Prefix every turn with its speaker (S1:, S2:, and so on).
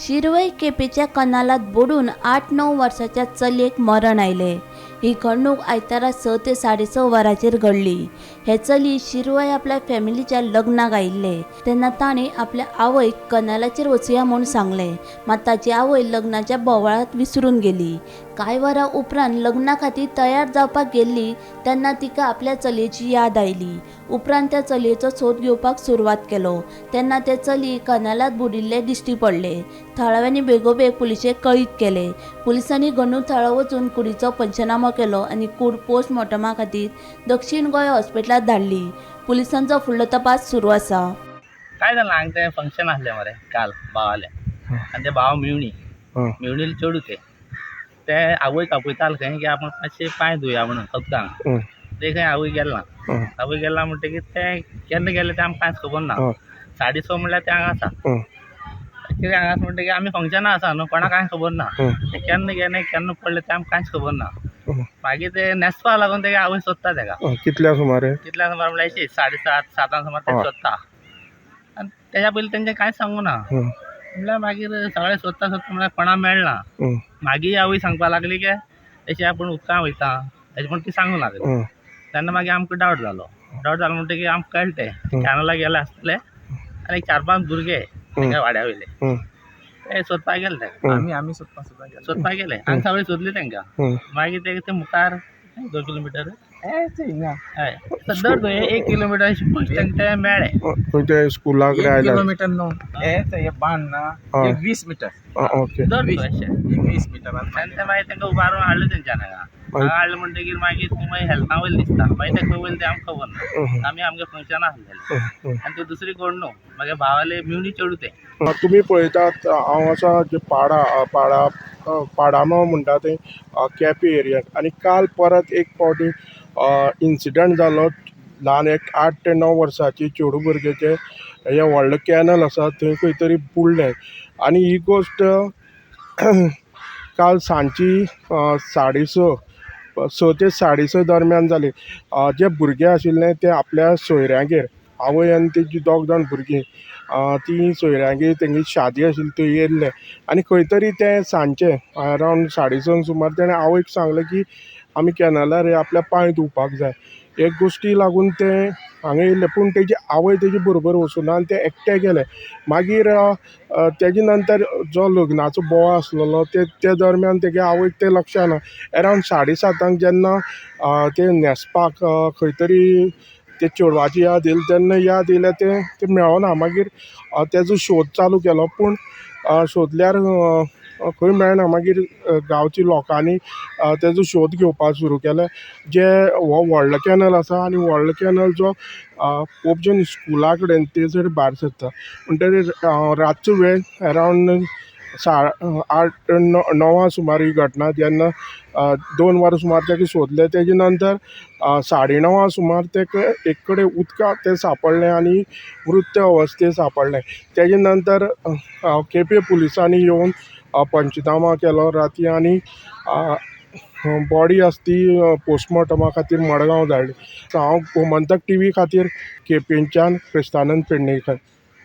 S1: शिरवय केपेंच्या कनालांत बुडून 8-9 वर्सांच्या चलयेक मरण आयलें. ही घडणूक आयतारा 6 ते 6:30 वरांचेर घडली. हे चली शिरवय आपल्या फॅमिलीच्या लग्नाक आयिल्ले तेन्ना ताणें आपल्या आवयक कनालाचेर वचुया म्हूण सांगलें. मात ताची आवय लग्नाच्या बोवाळांत विसरून गेली. कांय वरां उपरांत लग्ना खातीर तयार जावपाक गेल्ली तेन्ना तिका आपल्या चलयेची याद आयली. उपरांत त्या चलयेचो सोद घेवपाक सुरवात केलो तेन्ना ते चली कनालांत बुडिल्ले दिश्टी पडले. थळाव्यांनी बेगोबेग पुलिशेक कळीत केले. पुलिसांनी घडणूक थळार वचून कुडीचो पंचनामो केलो आनी कूड पोस्टमॉर्टमा खातीर दक्षिण गोंय हॉस्पिटलांत धाडली. पुलिसांचो फुडलो तपास सुरू आसा.
S2: काय जालें हांगा तें फंक्शन आसलें मरे काल भावालें आनी ते भाव मेवणी मेवणीले चेडूं तें ते आवयक आपयताले खंय की आपूण मातशें पांय धुया म्हणून उदकांत. ते खंय आवय गेल ना. आवय गेल ना म्हणटकीर तें केन्ना गेलें तें आमकां कांयच खबर ना. 6:30 म्हणल्यार तें हांगा आसा. कितें हांगा आसा म्हणटकीर आमी फंक्शनां आसा न्हू, कोणाक कांय खबर ना. तें केन्ना गेलें केन्ना पडलें तें आमकां कांयच खबर ना. मागीर ते न्हेसपा लागून तेगे आवय सोदता तेका.
S3: कितल्या सुमारे?
S2: कितल्या सुमार म्हणल्यार अशी 7:30 7 सुमार तें सोदता. आनी तेज्या पयलीं तेंचें कांयच सांगूं ना. म्हणल्यार मागीर सगळें सोदता सोदता म्हणल्यार कोणा मेळना. मागीर आवय सांगपा लागली की अशें आपूण उदकां वयता अशें म्हण ती सांगूंक लागली. तेन्ना मागीर आमकां डावट जालो. डावट जालो म्हणटकीर आमकां कळ्ळें तें कॅनलाक गेले आसतले आनी एक 4-5 भुरगे तेका वाड्या वयले ते सोदपाक गेले तेका.
S4: आमी
S2: सोदपाक गेले आनी सगळे सोदले तेंकां. मागीर ते मुखार 2 किलोमिटर हय दर थंय 1 किलोमिटर अशें पयस तांकां ते मेळ्ळे.
S3: खंय ते स्कुला कडेन
S4: 1
S3: आयला?
S4: किलोमिटर न्हू, हे बांद ना 20 मिटर.
S3: ओके,
S2: दर थंय अशें
S4: 20 मिटर.
S2: आनी ते मागीर तांकां उबारून हाडले तेंच्यान हांगा. हांगा हाडले म्हणटकीर मागीर ते मागीर हेल्था वयले दिसता. मागीर ते खंय वयले तें आमकां खबर ना. आमी आमगे फंक्शनां आसलेलें आनी ते दुसरी कोण न्हू, मागीर भावाले मेवणी चेडूं तें.
S3: तुमी पळयतात हांव आसा जे पाडा पाडा पाडामो म्हणटा ते केपे एरियाक. आनी काल परत एक फावटी इन्सिडंट जालो. ल्हान एक 8 ते 9 वर्सांची चेडूं भुरगेचें हें व्हडलें कॅनल आसा थंय खंय तरी बुडलें. आनी ही गोश्ट काल सांजची 6:30 6 ते 6:30 दरम्यान जाली. जे भुरगे आशिल्ले ते आपल्या सोयऱ्यांगेर, आवय आनी तेजी 2 जाण भुरगीं ती सोयऱ्यांगेर तेंगे शादी आशिल्ली थंय येयल्ले. आनी खंय तरी ते सांजचे अरावंड 6:30 सुमार तेणें आवयक सांगलें की आमी कॅनलार आपल्या पांय धुवपाक जाय. एक गोश्टी लागून ते हांगा येयल्ले. पूण तेजी आवय तेजे बरोबर वचूना आनी ते एकटे गेले. मागीर तेजे नंतर जो लग्नाचो बोवाळ आसलेलो ते दरम्यान तेगे आवयक तें लक्षां ना. अरावंड 7:30 जेन्ना ते न्हेसपाक खंय तरी ते चेडवाची याद येयली तेन्ना याद येयल्या तें मेळना. मागीर तेजो शोध चालू केलो पूण सोदल्यार खंय मेळना. मागीर गांवच्या लोकांनी तेजो शोध घेवपाक सुरू केले. जे हो व्हडलो कॅनल आसा आनी व्हडलो कॅनल जो पोपजन स्कुला कडेन ते जर भायर सरता म्हणटकीर रातचो वेळ अरावंड 8:30 9 सुमार ही घटना. जेन्ना 2 वरां सुमार तेका सोदलें तेजे नंतर 9:30 सुमार तेका एक कडेन उदकांत तें सांपडलें आनी मृत अवस्थेंत सांपडलें. तेजे नंतर केपें पुलिसांनी येवन पंचनामा केलो राती आनी बॉडी आसा ती पोस्टमॉर्टमा खातीर मडगांव धाडली. हांव गोमंतक टीव्ही खातीर केपेंच्यान क्रिस्तानंद पेडणेकर.